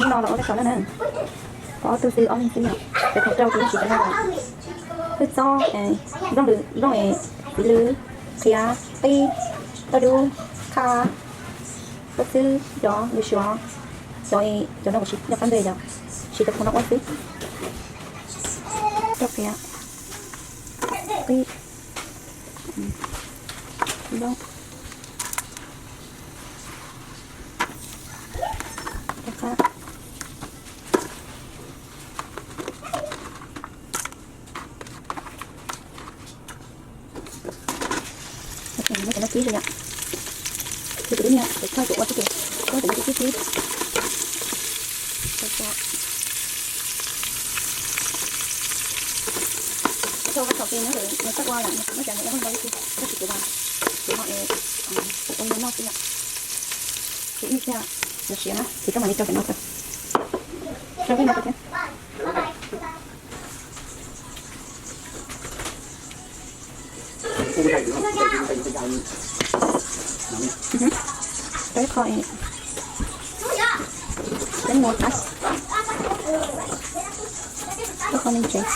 Hnub no los ua teb tso na, pom ob tug xwb, ob leeg xwb yom. Cov khaus rau kuv yeej siv cov no yom. Hwj txob, nplooj lwm, nplooj, txiv lws, qhiav, qib, tauj dub, qhaj, pob txhwb, cov lws suav, cov, cov no kuv siv yog qab npe yom, siv cov khaus no ua xwb. Rau qhiav, qib, nplooj, qhaj. Muab cov no kib rau yom. Ces kuv lub niag pem thawj kuv ua xwb ces muab cov no kib kib kib. Thaum ua thaum kis nws txawj ua lawm, muab cov no ua ntau ib tug, tab sis kuv, kuv ho ua ua noj xwb yom. Ces ib pliag lawv siav na ces koj mam li rau cov no rau. Rau peb no thiab. Peb qho, peb muab tag, peb qho me ntsev.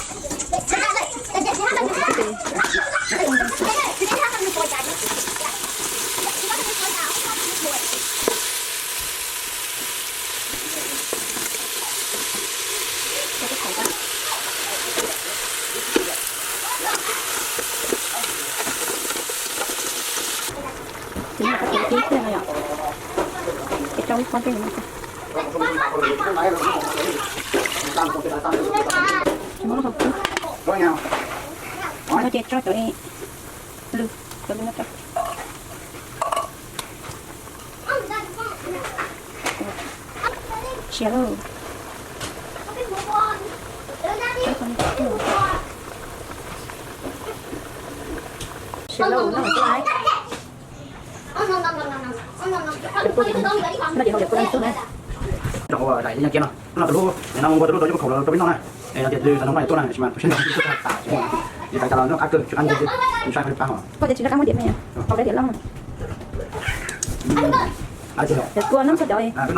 Ces no koj tus kib tiag no yom, ces rau ib qho tej no. Ces muab lub hauv kib, no ces tso cov lws, cov lws no rau. Siav lauj. Siav lauj, noj lawm. Noj ces hau cov kua daj xub na. Rau hauv daim li nyob kiag no, no tus hlub no ua tus hlub rau coj khaum los rau peb noj na. Yog tias twb xav noj no tuaj na, tab sis mas tus siab nrog tas tsis muaj. Yog tas cas los noj qab kawg, tsis qab ntug, tsis saib qab pab hos. Koj tias tsis noj qab muab diam me, hau rau diam loj. Cov kua noj txog cov, khaum ib tug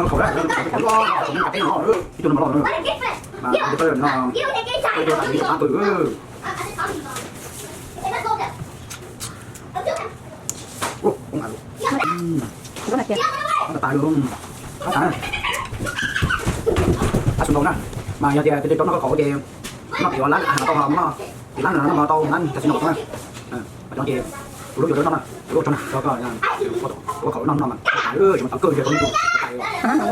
no mas los, ib tug no mas los, mas ib tug no, ib tug tas li qab kawg. Qab tas li, qab tas, qab xu ntau na. Mas yog tias tus twg rau noj khaub khaum ces noj tim lab tau ho muab noj, tim lab no noj tau lab tam sim no tau na. Mas cov no ces kuv lub yuav rau noj na, kuv lub tso na, rau koj, khaub khaum noj no mas qab tas, tsis muaj tau kawg nrhiav tau ib tug tas li.